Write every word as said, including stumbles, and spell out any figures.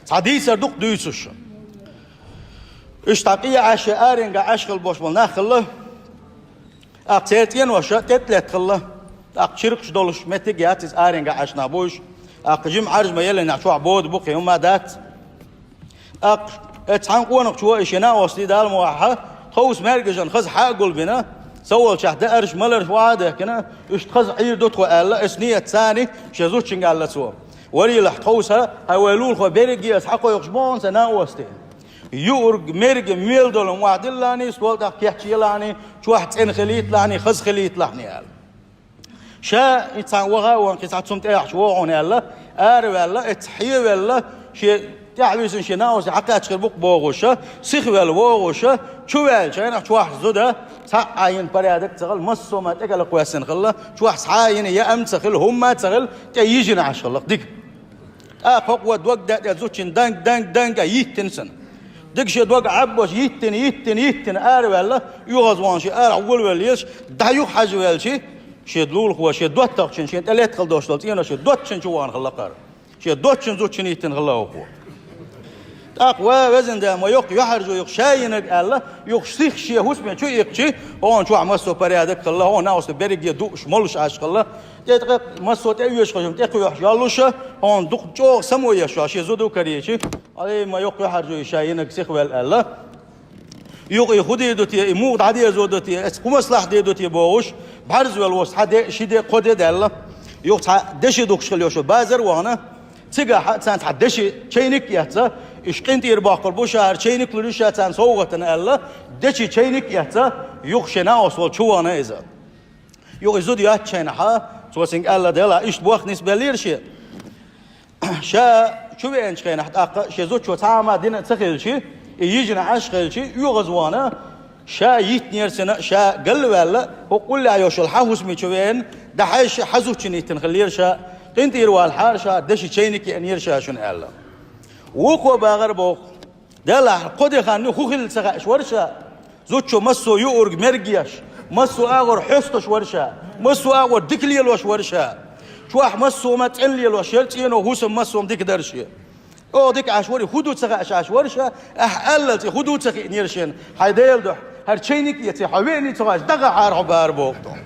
Цхьа дийцар дукха дуьйцуш. Уьш дӀакъе Ӏаш, аренга Ӏаш хила бош болу нах хилла. ТӀаккха церан цӀеноша тӀе а летта хилла. ТӀаккха чиркхаш долуш меттиг яц иза, аренга Ӏаш нах бу уьш. ТӀаккха жима Ӏаржа ма еллинехь чохь бода бу, кхин хӀумма дац. ТӀаккха оцу цхьана къонахчо и шен накъостий, Дала мукъ лахь, тховса маьркӀажан хаза хьа а гулбина, ца волчохь даарш, маларш охьа а дехкина, уьш хаза Ӏийр ду тхо аьлла, оцу ниятца царна шен зудчуьнга аьлла цо. Варийлахь, тховса, хьайн вай лулахой берриге а аса хьакхойкхуш боху сан накъостий. Юург, мерг, мел долу охьадиллахьний, стол тӀехь кечъелахьний, чохь цӀена хилийталахьний, хаза хилийталахьний аьлла. Ша и цхьана ваха а вахана, кхин цхьа цунна тӀехьа вогӀу хьуна аьлла, араваьлла, эццахь хьевелла, шен тӀаьхьависина шен накъостий хьакхаьчна хир бу-кх бохуша, сихвелла вогӀуша, чуваьллачу хенахь чохь зуда цхьа а йина порядок ца хилла, массо а ма тӀекӀала кхоьссина хилла, чохь цхьа а йина яа ца хилла, хӀумма а ца хилла, тӀе йижина Ӏаш хилла-кх дика. ТӀаккха хӀокхо дог даьтта тӀе зудчун данг, данг, данг а йиттина цунна. Дика шен дог Ӏаббош йиттина, йиттина, йиттина араваьлла, оьгӀазвахана шен арахь волавелла езаш, дӀа юха хьажа велчи, шен лулахо, шен доттагӀчун, шен тӀе летта хила долуш долу цӀенош шен доттагӀчун чу вахана хилла-кх. Шен доттагӀчун зудчун йиттина хилла хӀокхо. ТӀаккха, ва везан Дела, ма йоккха юьхьӀаьржо ю-кх ша йинарг аьлла, юха сиха шен хӀусаме чу иккхичи, хьуна чохь массо а порядок хилла, хьуна накъостий берриге дууш, молуш Ӏаш хилла. ТӀе тӀе массо а тӀе оьшуш хилча, тӀе кхоьхьуш йоллуша, хьуна дукха чӀогӀа самавеш йолуш, шен зуда карийчи, ай, ма йоккха юьхьӀаьржо ю ша йинарг сихвелла аьлла. Юха и хӀун дийр ду те, и муха дӀадезо ду те, эццахь хӀун маслахьат дийр ду те бохуш, бӀаьрзе велла волчу цхьа де, ши де, кхо де даьлла. Юха цхьа деши духкуш хилла йолуш базар а вахана, цигахь царна цхьа деши чайник а эцна, уьш къинтӀера боккхур бу ша, хӀара чайник лур ю ша царна совгӀатана аьлла, деши чайник а эцна, юха шен накъост волчу чу вахана иза. Юха и зуда йоцчу хенахь, цо цуьнга аьлла, Дела, иштта боху нисбеллера шен. Ша чу веанчу хенахь тӀаккха шен зудчо цхьа а ма дина а ца хилчи, и йижина Ӏаш хилчи, оьгӀазвахана, ша йиттинера цунна, ша галваьлла, хӀокху уллехь йолуш йолу хьан хӀусаме чу веана, дӀахьаьжча хьан зудчун йиттина хиллера ша, къинтӀера валахьара ша, деши чайник а еанера ша шуна аьлла. Вукхо бахара боху. Делахь, кхо де хан ю, хӀун хилла ца хаьаш вара ша. Зудчо массо а юург, мерг еш, массо а агӀор хьоьстуш вара ша, массо а агӀор дика лелош вара ша. Чохь массо а ма цӀена лелош яра, цӀено хӀусам массо а ма дика дара шен. ЧӀогӀа дика Ӏаш вара, хӀун ду ца хаьаш Ӏаш вара ша, ахь аьллалц и хӀун ду ца хиънера шена, хьайн Делан дуьхьа, хӀара чайник а эций, хьо веаний ца хаьаш, дӀахахьара хьо бахара боху тхо.